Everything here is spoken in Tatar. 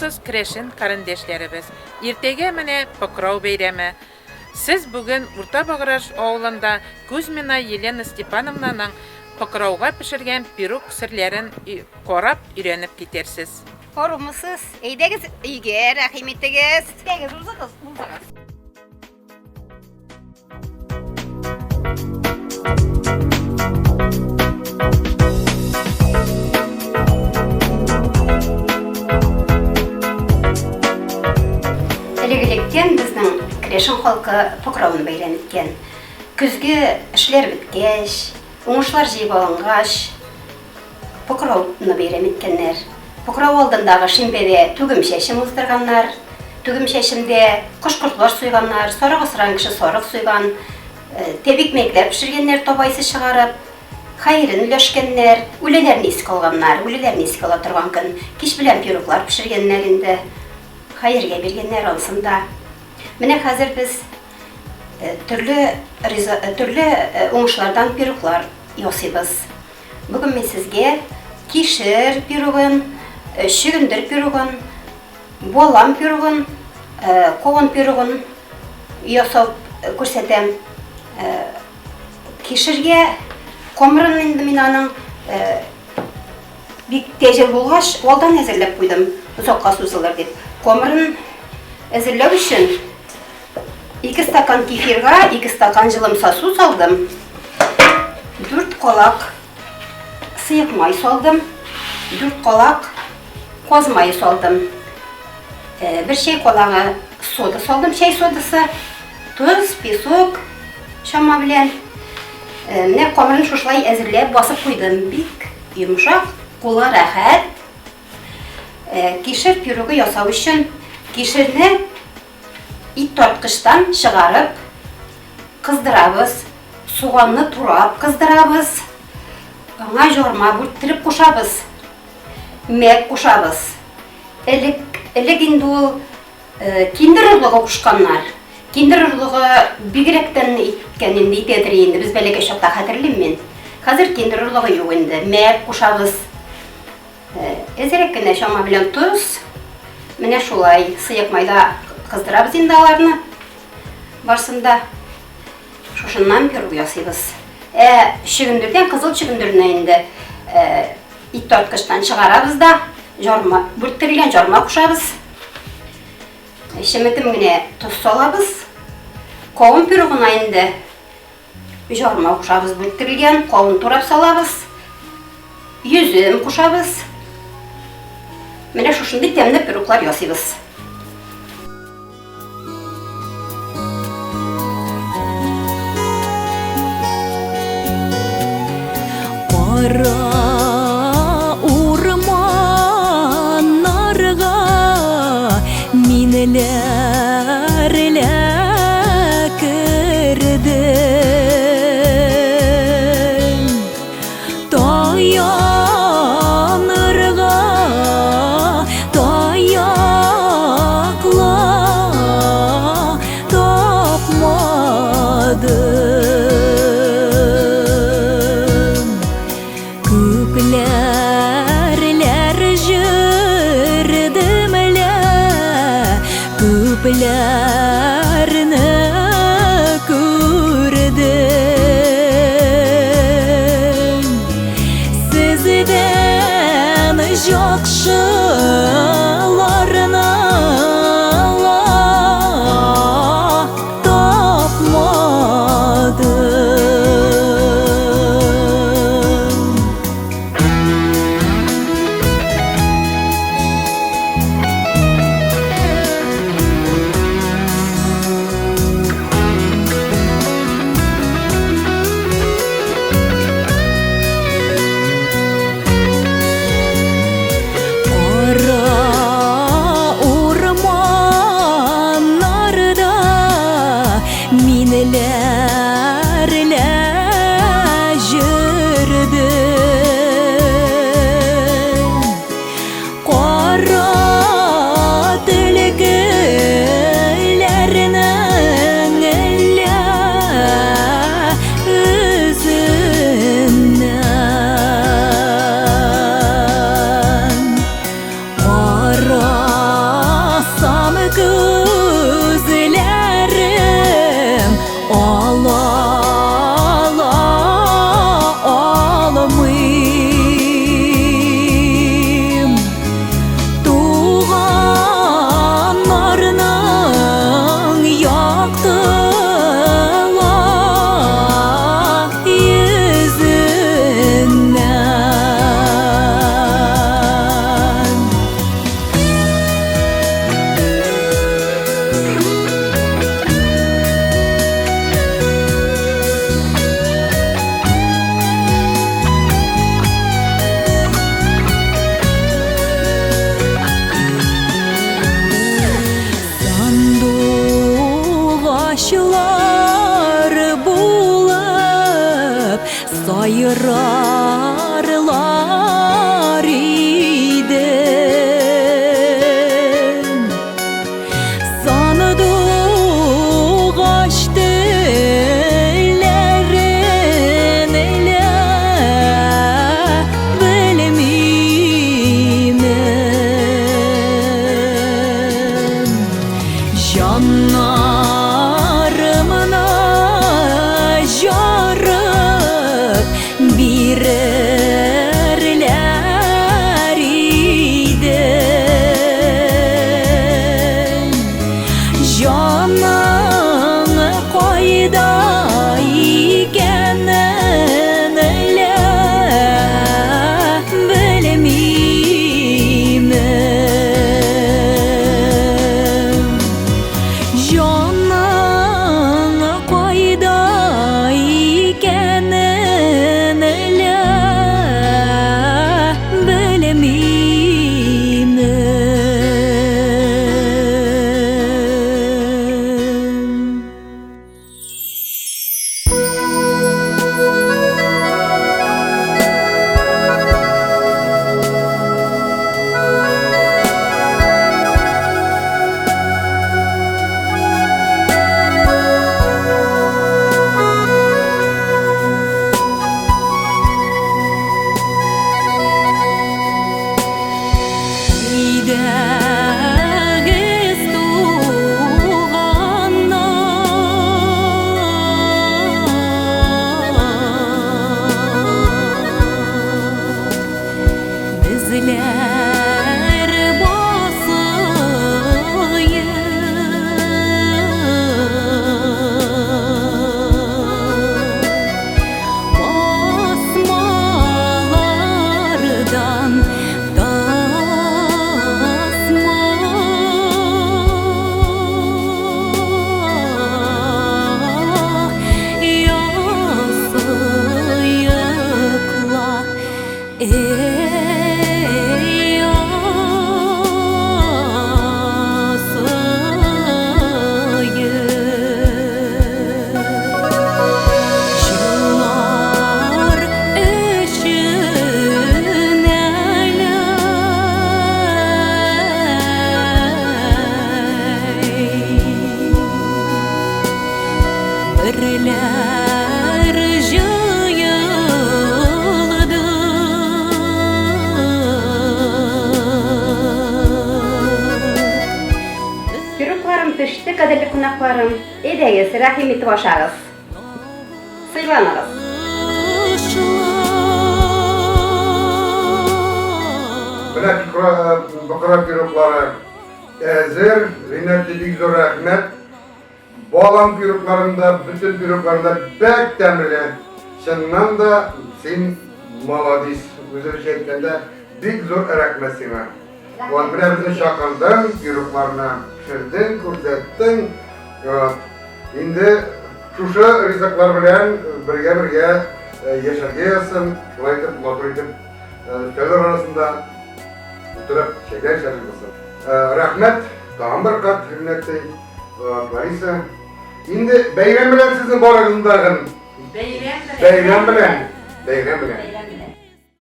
Армысыз, керәшен карендәшләребез! Иртәгә менә Покрау бәйрәме. Сез бүген Урта Баграж авылында Кузьмина Елена Степановнаның Покрауга пешергән пируг серләрен карап, өйрәнеп китәрсез. Армысыз, әйдәгез өйгә, рәхим итегез. Әйдәгез, узыгыз, узыгыз. Элек-электән безнең керәшен халкы Покрауны бәйрәм иткән. Көзге эшләр беткәч, уңышлар җыеп алынгач, Покрауны бәйрәм иткәннәр. Покрау алдындагы шимбәдә түгем чәчем уздырганнар. Түгем чәчемдә кош-кортлар суйганнар, сарык асраган кеше сарык суйган, тәбикмәкләр пешергәннәр табайсы чыгарып, хәерен өләшкәннәр, үлеләрне искә алганнар, үлеләрне искә ала торган көн. Кич белән пироглар пешергәннәр инде, хәергә биргәннәр анысын да. Менә хәзер без төрле төрле уңышлардан пироглар ясыйбыз. Бүген мин сезгә кишер пирогын, чөгендер пирогын, балан пирогын, кавын пирогын ясап күрсәтәм. Кишергә камырын инде мин аның бик тәҗел булгач, алдан әзерләп куйдым, озакка сузылыр дип. Камырын әзерләү өчен 2 стакан кефирга 2 стакан җылымса су салдым. 4 калак сыек май салдым. 4 калак каз мае салдым. Бер чәй калагы сода салдым, чәй содасы. Тоз, песок чама белән. Менә камырын шушылай әзерләп басып куйдым. Бик йомшак, кулга рәхәт. Кишер пирогы ясау өчен кишерне Ит тарткычтан чыгарып кыздырабыз. Суганны турап кыздырабыз. Аңа җорма бүрттереп кушабыз. Мәк кушабыз. Элек, элек инде ул э, киндер орлыгы кушканнар. Киндер орлыгы бигрәктән иткән инде, итәдер инде. Без бәләкәй чакта хәтерлим мин. Хәзер киндер орлыгы юк инде. Мәк кушабыз. Әзрәк кенә чама белән тоз. Менә шулай сыек майда кыздырабыз инде аларны. Барсын да. Шушыннан пирог ясыйбыз. Ә чөгендердән кызыл чөгендерне инде ит тарткычтан чыгарабыз да, жарма, бүрттерелгән жарма кушабыз. Чеметем генә тоз салабыз. Кавын пирогына инде Җарма кушабыз, бүрттерелгән кавын турап салабыз. Йөзем кушабыз. Менә шушындый тәмле пироглар ясыйбыз. Кара урманнарга минеләр Кердем таянырга таякла тапмадым. Күпләрләр җөрдем лә, күпләрне күрдем. Сездән яхшыларны ла тапмадым. Кара Әйдәгез, туганнар, Безләр басыек Басмалардан тасма Ясыек ла, эй, ясыек. Чынар өчен әле Берләр җыелды. Пирогларым пеште, кадерле кунакларым. Әйдәгез, рәхим итеп ашагыз. Сыйланыгыз. Менә бакра пироглары әзер. Ринат, бик зур рәхмәт. Балан пирогларында, бөтен пирогларында бик тәмле. Чыннан да син молодец. Үзебезчә әйткәндә, бик зур рәхмәт сиңа. Вот менә безне чакырдың, пирогларны пешердең, күрсәттең. Вот. Инде шушы ризыклар белән бергә-бергә яшәргә язсын, шулай итеп, матур итеп өстәлләр арасында утырып чәйләр эчәрлек булсын. Рәхмәт, тагын бер кат, хөрмәтле Лариса. Инде бәйрәм белән сезнең барыгызны тагын. Бәйрәм белән. Бәйрәм белән. Бәйрәм белән.